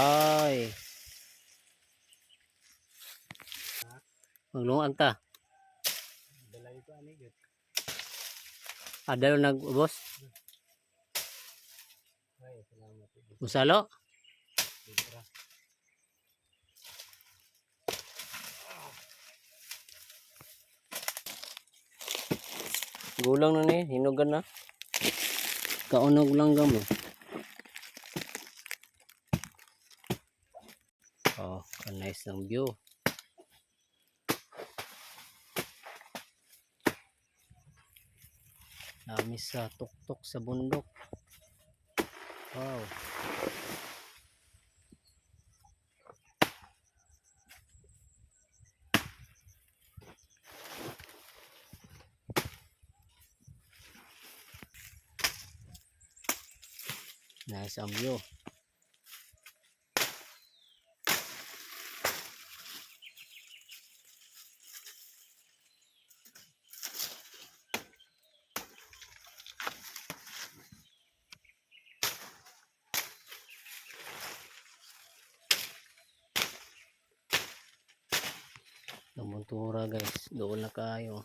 Ay. Maglungag ta. Dalay ko ani gyud. Adalo nag-ubos. Ay, salamat. Musalo. Libra. Gulang na ni, hinugan na. Kaunog lang gamo. Oh, ang nice ng view. Dami sa tuktok sa bundok. Wow. Nice ang view. Ang montura, guys, doon na kayo.